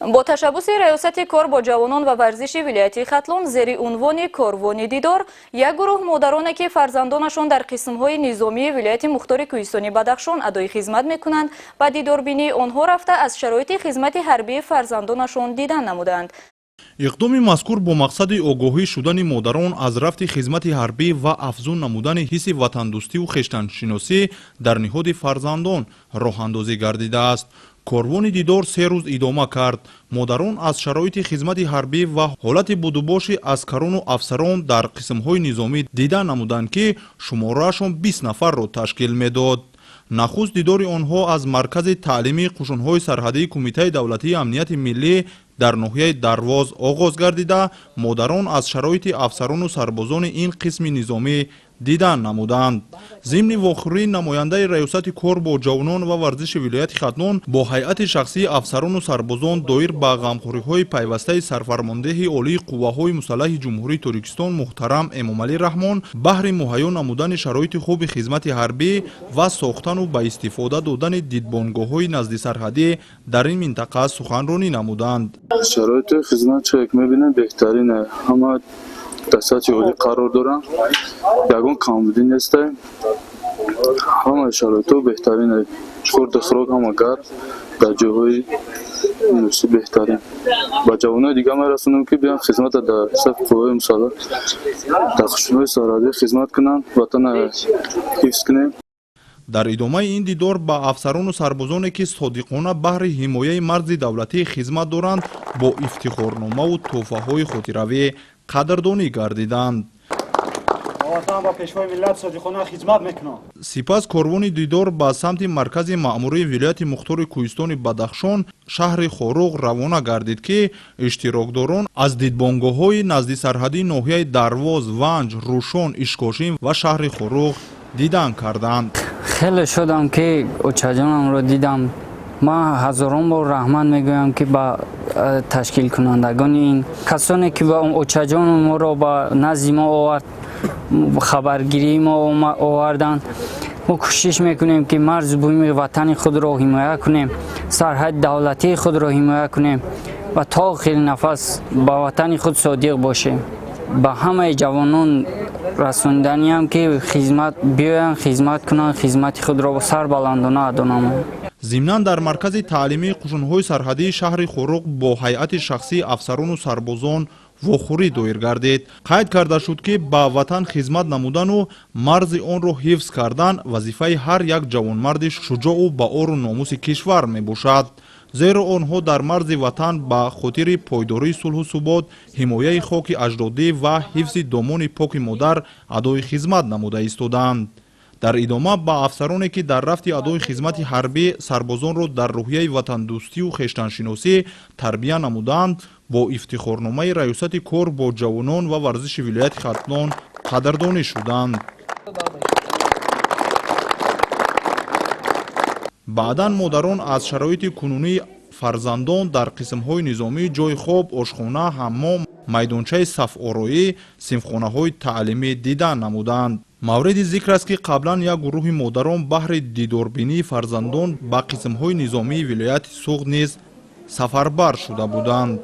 Бо ташаббуси Раёсати кор бо ҷавонон ва варзиши вилояти Хатлон зери унвони «Корвони дидор» як гурӯҳ модароне, ки фарзандонашон дар қисмҳои низомии вилояти мухтори Кӯҳистони Бадахшон адои хизмат мекунанд, ба дидорбинии онҳо рафта, аз шароити хизмати ҳарбии фарзандонашон дидан намуданд. Иқдоми мазкур бо мақсади огоҳӣ шудани модарон аз рафти хизмати ҳарбӣ ва афзун намудани ҳисси ватандӯстиву хештаншиносӣ дар ниҳоди фарзандон роҳандозӣ гардидааст. Корвони дидор 3 рӯз идома кард. Модарон аз шароити хизмати ҳарбӣ ва ҳолати будубоши аскарону афсарон дар қисмҳои низомӣ дида намуданд, ки шумораашон 20 нафарро ташкил медод. Нахуст дидори онҳо аз маркази таълимии қушунҳои сарҳадии Кумитаи давлатии амнияти миллӣ дар ноҳияи Дарвоз оғоз гардида, модарон аз шароити афсарону сарбозони ин қисми низомӣ дидан намуданд. Зимни вохӯрии намояндаи Раёсати кор бо ҷавонон ва варзиши вилояти Хатлон бо ҳайати шахсии афсарону сарбозон доир ба ғамхориҳои пайвастаи Сарфармондеҳи Олии Қувваҳои Мусаллаҳи Ҷумҳурии Тоҷикистон муҳтарам Эмомалӣ Раҳмон баҳри муҳайё намудани шароити хуби хизмати ҳарбӣ ва сохтану ба истифода додани дидбонгоҳҳои наздисарҳадӣ дар ин минтақа суханронӣ намуданд. Шароити хизмат чӣ мебинем, беҳтарине, ҳама дар сатҳи олӣ қарор доранд, ягон камбудӣ нестай, ҳамаи шароитҳо беҳтарине, хӯрду хӯрок ҳама гарм, дар ҷойҳои муносиб, беҳтарин. Ба ҷавонои дигар мерасонем, ки биён хизмата дар сафи қувваҳои мусаллаҳ, дар қушунҳои сарҳадӣ хизмат кунанд, ватана ҳифз кунем. Дар идомаи ин дидор ба афсарону сарбозоне, ки содиқона баҳри ҳимояи марзи давлатӣ хизмат доранд, бо ифтихорномаву тӯҳфаҳои хотиравӣ қадрдонӣ гардиданд. Ватан ва Пешвои миллат содиқона хизмат мекунам. Сипас корвони дидор ба самти маркази маъмурии вилояти мухтори Кӯҳистони Бадахшон, шаҳри Хоруғ равона гардид, ки иштирокдорон аз дидбонгоҳҳои наздисарҳадии ноҳияи Дарвоз, Ванҷ, Рӯшон, Ишкошим ва шаҳри Хоруғ дидан карданд. Хеле шодам, ки очаҷонамро дидам. Ман ҳазорон бор раҳмат мегӯям, ки ба ташкилкунандагони ин касоне, ки ба очаҷону моро ба назди мо овард, хабаргирии мо оварданд. Мо кӯшиш мекунем, ки марзу буми ватани худро ҳимоя кунем, сарҳади давлатии худро ҳимоя кунем ва то охири нафас ба ватани худ содиқ бошем. Ба ҳамаи ҷавонон расонданиам, ки хизмат биёянд, хизмат кунанд, хизмати худро сарбаландона адо намоянд. Зимнан дар маркази таълимии қушунҳои сарҳадии шаҳри Хоруғ бо ҳайати шахсии афсарону сарбозон вохӯрӣ доир гардид. Қайд карда шуд, ки ба ватан хизмат намудану марзи онро ҳифз кардан вазифаи ҳар як ҷавонмарди шуҷоъу баору номуси кишвар мебошад, зеро онҳо дар марзи ватан ба хотири пойдории сулҳу субот, ҳимояи хоки аҷдодӣ ва ҳифзи домони поки модар адои хизмат намуда истодаанд. Дар идома ба афсароне, ки дар рафти адои хизмати ҳарбӣ сарбозонро дар рӯҳияи ватандӯстию хештаншиносӣ тарбия намуданд, бо ифтихорномаи Раёсати кор бо ҷавонон ва варзиши вилояти Хатлон қадрдонӣ шуданд. Баъдан модарон аз шароити кунунии фарзандон дар қисмҳои низомӣ, ҷойи хоб, ошхона, ҳаммом, майдончаи сафороӣ, синфхонаҳои таълимӣ дидан намуданд. Мавриди зикр аст, ки қаблан як гурӯҳи модарон баҳри дидорбинии фарзандон ба қисмҳои низомии вилояти Суғд низ сафарбар шуда буданд.